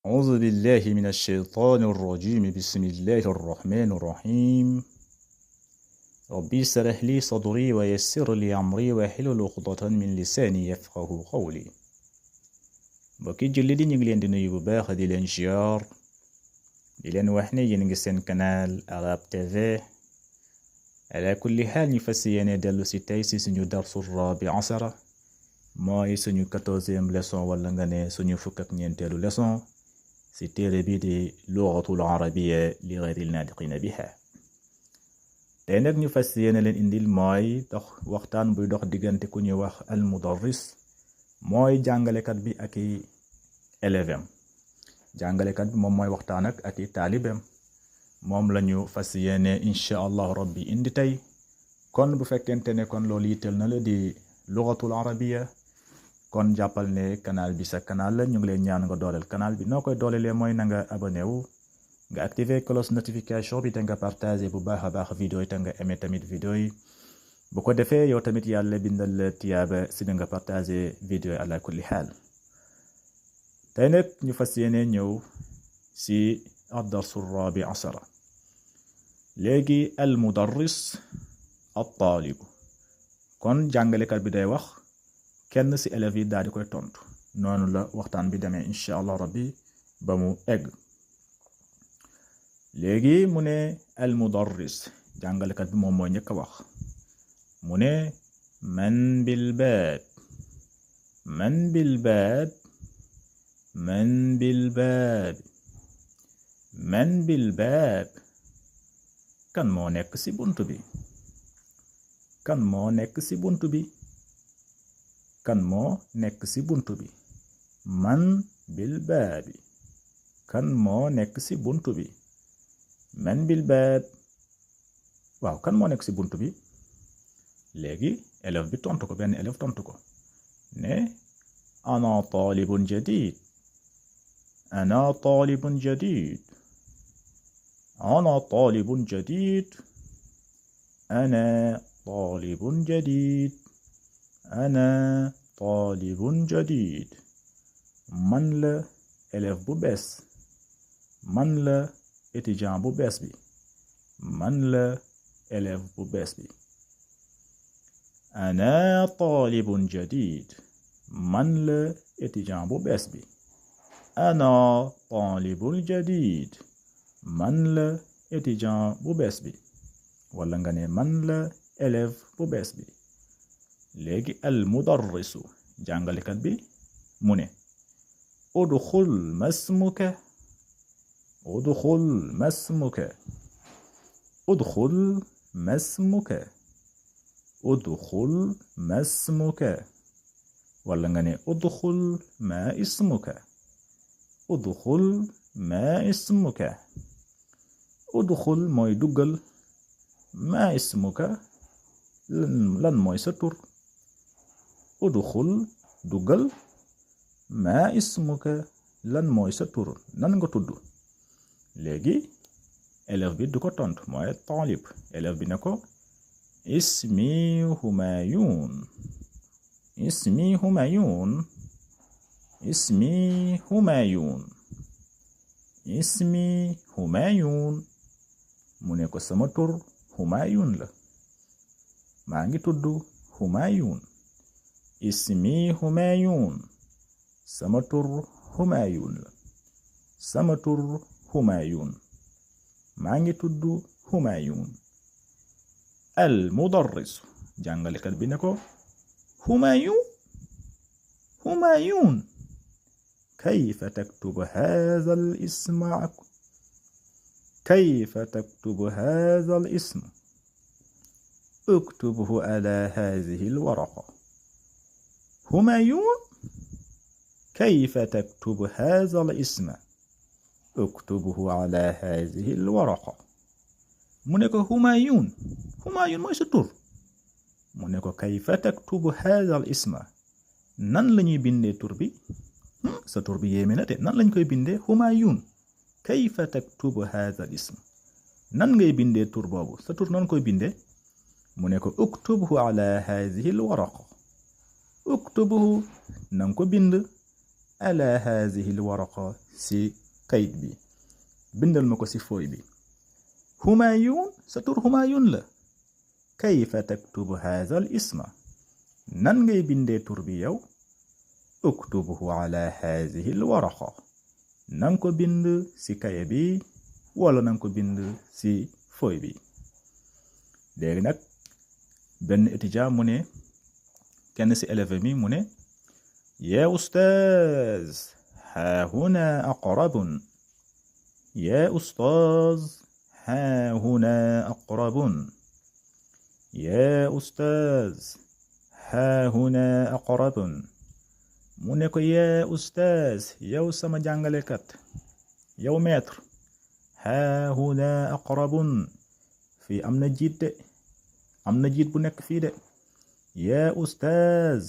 أعوذ بالله من الشيطان الرجيم بسم الله الرحمن الرحيم ربي اشرح لي صدري ويسر لي أمري واحلل عقدة من لساني يفقه قولي mbokki julli di ñu ngi leen di nuyu bu baax di leen ziar di leen wax ne yéen ngi seen canal Arab TV ala kulli xaal ñu fas yéene dellu si tey si suñu darsu rabi asara mooy suñu 14e leçon wala nga ne suñu fukk ak ñeenteelu leçon si téere bi di lugatul arabiya li ghayril naatiqiina biha tey nag ñu fas yéene leen indil mooy waxtaan buy dox diggante ku ñuy wax al mudarris mooy jàngalekat bi ak i élève jàngalekat bi moom mooy waxtaan ak i taalibeem moom lañu fas yéene incha allahu rabbi indi tey kon bu fekkente ne kon loolu yitteel na la di lugatul arabiya kon jàppal ne canal bi sa canal la ñu ngi leen ñaan nga dooleel canal bi noo koy doolelee mooy na nga abonné wu nga activer cloche notification bi te nga partagé bu baax a baax vidéo yi te nga aimé tamit vidéo yi bu ko defee yow tamit yàlla bindal la tiyaaba si na nga partagé vidéo yi ala kulli xaal tey nag ñu fas yéene ñëw si ad-darsu rabi asara léegi al mudarris at taalibu kon jàngalekat bi day wax kenn si élèves yi daal di koy tontu noonu la waxtaan bi demee incha allah rabbi ba mu egg léegi mu ne al mudarris jàngalekat bi moom mooy njëkk a wax mu ne man bil baab man bil baab man bil baab man bil baab kan moo nekk si bunt bi kan moo nekk si bunt bi kan moo nekk si bunt bi man bil baabi kan moo nekk si bunt bi man bil baab waaw kan moo nekk si bunt bi léegi élève bi tontu ko benn élève tontu ko ne ana talibun jadid ana talibun jadid ana talibun jadid ana talibun jadid ana talibun jadid man la élève bu bees man la étudiant bu bees bi man la élève bu bees bi ana talibun jadid man la étudiant bu bees bi ana talibun jadid man la étudiant bu bees bi wala nga ne man la élève bu bees bi léegi al mudarrisu jàngalekat bi mu ne udxul masmuka udxul masmuka udxul masmuka udxul masmuka wala nga ne udxul ma ismuka udxul ma ismuka udxul mooy duggal ma ismuka lan mooy sa tur udxul duggal ma ismuka lan mooy sa tur nan nga tudd léegi élève bi du ko tontu mooy taalib élève bi ne ko ismi humayun ismi humayun ismi humayun ismi humayun mu ne ko sama tur humayun la maa ngi tudd humayun ismi humayun sama tur humayun la sama tur humayun maa ngi tudd humayun al mudarris jàngalekat bi ne ko humayun humayun kayfa taktubu hadha al isma kayfa taktubu hadha al ism اكتبه على هذه الورقة همايون كيف تكتب هذا الاسم اكتبه على هذه الورقة mu ne ko Humayun Humayun mooy sa tur mu ne ko kayfa taktubu hadha al isma nan la ñuy bindee tur bi sa tur bi yéeme na te nan lañ koy bindee Humayun kayfa taktubu hadha al ism nan ngay bindee tur boobu sa tur nan koy bindee mu ne ko uktubhu ala hadhihi al waraqa uktubhu nanga ko bind ala haadihi alwaraqa si kayit bi bindal ma ko si fooy bi. Humayun sa tur Humayun la. kayfa taktubu haadha al isma nan ngay bindee tur bi yow. uktubuhu ala haadihi alwaraqa nanga ko bind si kaye bi wala nanga ko bind si fooy bi. léegi nag benn étudiant mu ne kenn si élève mi mu ne yaa ustaaz haa huna aqrabun yaa ustaaz haa huna aqrabun yaa ustaaz haa huna aqrabun mu ne ko yaa ustaaz yow sama jàngalekat yow maître haa huna aqrabun fii am na jiit de am na jiit bu nekk fii de. yaa ustaaz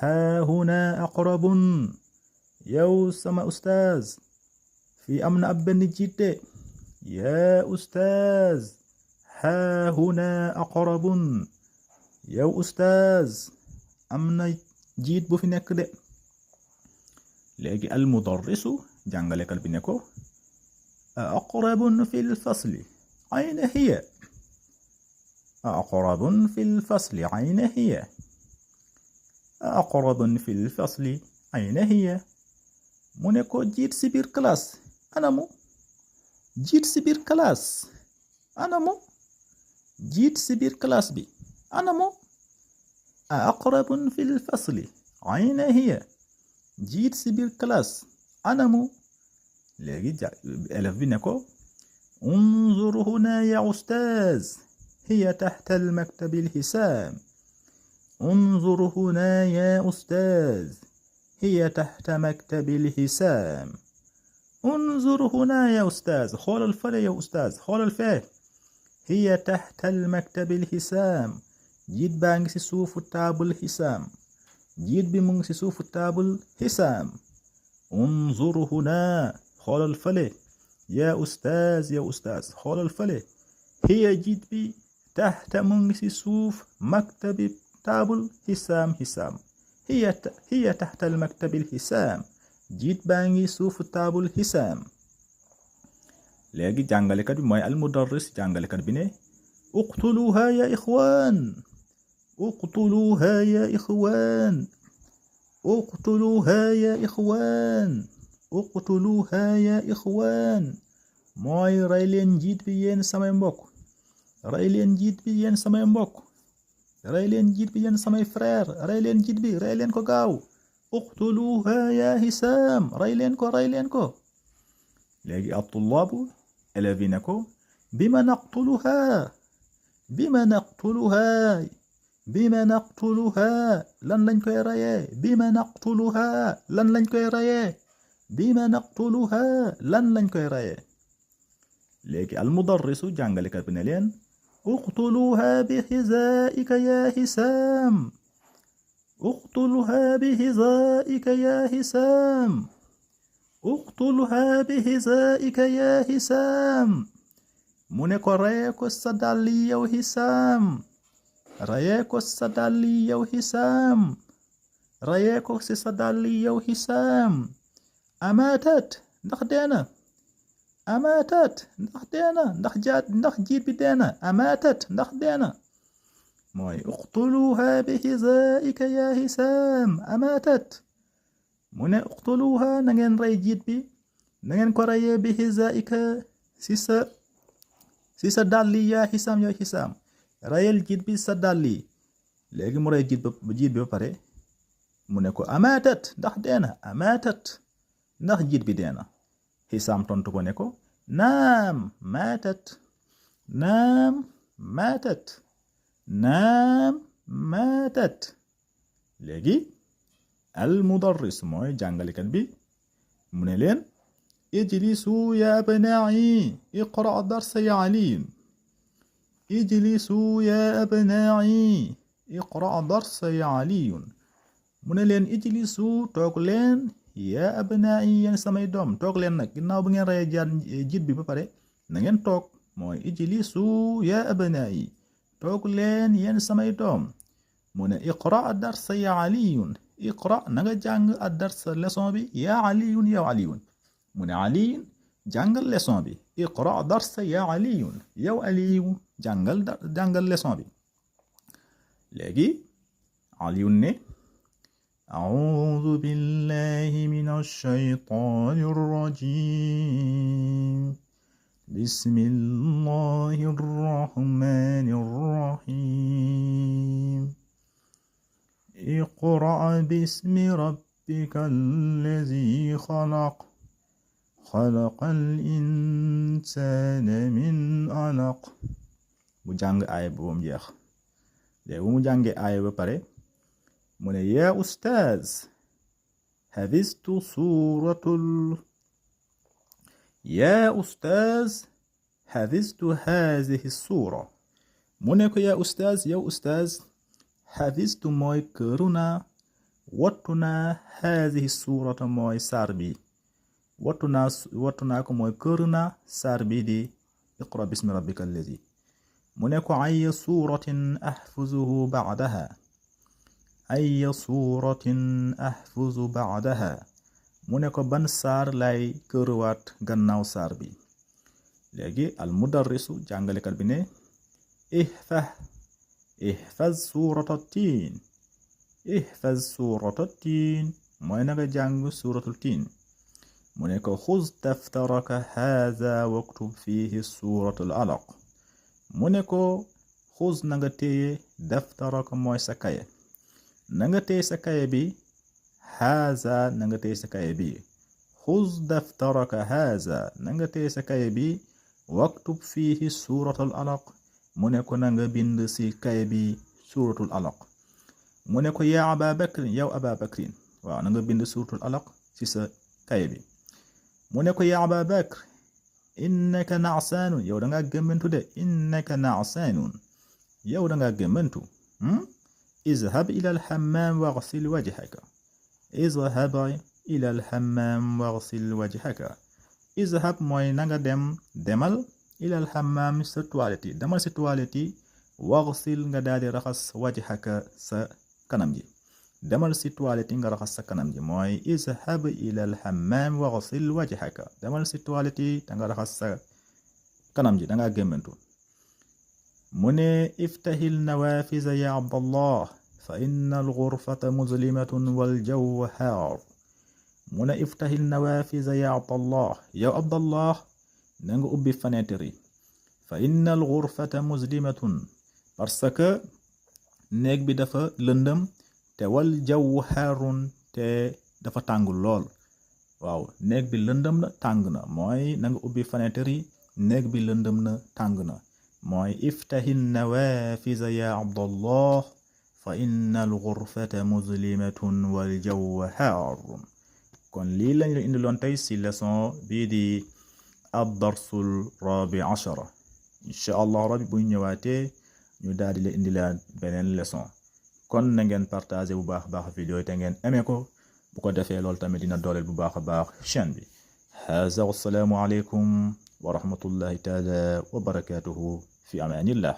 haa huna aqrabun yow sama ustaaz fii am na ab benn jiit de. yaa ustaaz haa huna aqrabun yow ustaaz am na jiit bu fi nekk de. léegi al mudarrisu jàngalekat bi ne ko aqrabun fi lfasli ayna hiya. aqrabun fi lfasli ayna hiya. aqrabun fi lfasli ayna hiya. mu ne ko jiit si biir classe anamu. jiit si biir classe anamu. jiit si biir classe bi anamu. aqrabun fi lfasli ayna hiya. jiit si biir classe anamu. léegi élève bi ne ko unzur huna ya ustaaz hiya taxta almaktabi alxisaam. unzur huna ya ustaaz hiya taxta maktabi alxisaam. unzur huna ya ustaaz xoolal fale ya ustaaz xoolal fee. hiya taxta almaktabi alxisaam jiit baa ngi ci suufu taabul xisaam. jiit bi mu ngi ci suufu taabul xisaam. unzur huna xoolal fale yaa ustaaz ya ustaaz xoolal fale. hiya jiit bi taxta mu ngi ci suuf maktabi taabul xisaam xisaam. hiya taxta almaktabi alxisaam jiit baa ngi suufu taabul xisaam. léegi jàngalekat bi mooy almudarris jàngalekat bi ne uqtuluha ya ixwaan. uqtuluha ya ixwaan. uqtuluha ya ixwaan. uqtuluha ya ixwaan mooy rey leen jiit bi yéen samay mbokk. rey leen jiit bi yéen samay mbokk. rey leen jiit bi yéen samay frère. rey leen jiit bi rey leen ko gaaw. uqtuluha ya hisaam rey leen ko rey leen ko. léegi at-tullaabu élèves yi ne ko bima naqtuluha. bima naqtuluha. bima naqtuluha lan lañ koy reyee. bima naqtuluha lan lañ koy reyee. bima naqtuluha lan lañ koy reyee. léegi almudarrisu jàngalekat bi ne leen uqtuluha bi xizaa'ika ya hisaam. uqtuluha bi xizaa'ika ya hisaam. uqtuluha bi xizaa'ika ya hisaam mu ne ko reyee ko sa dàll yi yow hisaam. reyee ko sa dàll yi yow hisaam. reyee ko si sa dàll yi yow hisaam. amaatat ndax deena. amaatat ndax deena ndax jiit bi deena. amaatat ndax deena mooy uqtuluha bi xizaa'ika ya hisaam. amaatat mu ne uqtuluha na ngeen rey jiit bi na ngeen ko reyee bi xizaa'ika si sa dàll yi yaa hisaam yow hisaam. reyel jiit bi sa dàll yi. léegi mu rey jiit bi ba pare mu ne ko amaatat ndax deena. amaatat ndax jiit bi deena. hisaam tontu ko ne ko naam maatat. naam maatat. naam maatat. léegi al mudarris mooy jàngalekat bi mu ne leen ijlisu ya abnaa'i iqra darsa ya aliin. ijlisu ya abnaa'i iqra darsa ya aliin mu ne leen ijlisu toog leen ya abnaa'i yéen samay doom toog leen nag ginnaaw bu ngeen reyee jiit bi ba pare na ngeen toog mooy ijlisu ya abnaa'i toog leen yéen samay doom. mu ne iqra darsa ya aliyun iqra na nga jàng ad-dars leçon bi yaa aliyun yow aliyun mu ne aliyun jàngal leçon bi iqra dars yaa aliyun yow aliyu jàngal leçon bi léegi aliyun ne a'udhu billahi minash shaytanir rajim bismillahir rahmanir rahim اقرأ باسم ربك الذي خلق الإنسان من علق mu jàng aaya ba mu jeex léegi bu mu jàngee aaya ba pare mu ne yaa ustaaz xafistu haadihi suura mu ne ko yaa ustaaz yow ustaaz xafistu mooy këru naa wattu naa haadihi suurata mooy saar bi wattu naa ko mooy këru naa saar bi di iqra bismi rabbika allazi mu ne ko ayya suuratin ahfuzuhu ba'daha ayya suuratin ahfuzu ba'daha mu ne ko ban saar lay këruwaat gannaaw saar bi léegi al mudarrisu jàngalekat bi ne ihfaz suurata tiin mooy na nga jàng suuratul tiin mu ne ko xuz daftaraka haza waktub fihi suuratul alaq mu ne ko xuz na nga téye daftaraka mooy sa kaye na nga téye sa kaye bi haza na nga téye sa kaye bi xuz daftaraka haza na nga téye sa kaye bi waktub fihi suuratul alaq mu ne ko na nga bind ci kaye bi suuratul alaq mu ne ko yaa aba bakrin yow aba bakrin waaw na nga bind suuratul alaq ci sa kaye bi mu ne ko yaa aba bakr innaka na'saanun yow da nga gëmmantu de innaka na'saanun yow da nga gëmmantu izhab ila alhammam waghsil wajhaka izhab ila alhammam waghsil wajhaka izhab mooy na nga demal ila alhammam sa toilette yi demal sa toilette yi waghsil nga daal di raxas wajhaka sa kanam ji demal si toilette yi nga raxas sa kanam ji mooy izhab ila alhammam waghsil wajhaka demal si toilette yi te nga raxas sa kanam ji da nga gémmantu mu ne iftahil nawafiza ya abdallah fa inna alghurfata muzlimatun wal jawwu haar mu ne iftahil nawafiza ya abdallah yow abdallah na nga ubbi fenêtre yi fa inna alghurfata muzlimatun parce que néeg bi dafa lëndëm te wal jawwu haarun te dafa tàng lool waaw néeg bi lëndëm na tàng na mooy na nga ubbi fenêtre yi néeg bi lëndëm na tàng na mooy iftahin nawafiza ya abdallah fa inna al ghurfata muzlimatun wal jawwu haarun kon lii lañ la indiloon tey ci leçon bii di ad-darsul rabi ashara incha allah rabbi buñ ñëwaatee ñu daal di la indilaat beneen leçon kon na ngeen partager bu baax a baax vidéo yi te ngeen aimé ko bu ko defee loolu tamit dina dooleel bu baax a baax chaîne bi haza wassalaamu aleykum wa rahmatullahi taala wa barakatuhu fi amaanillah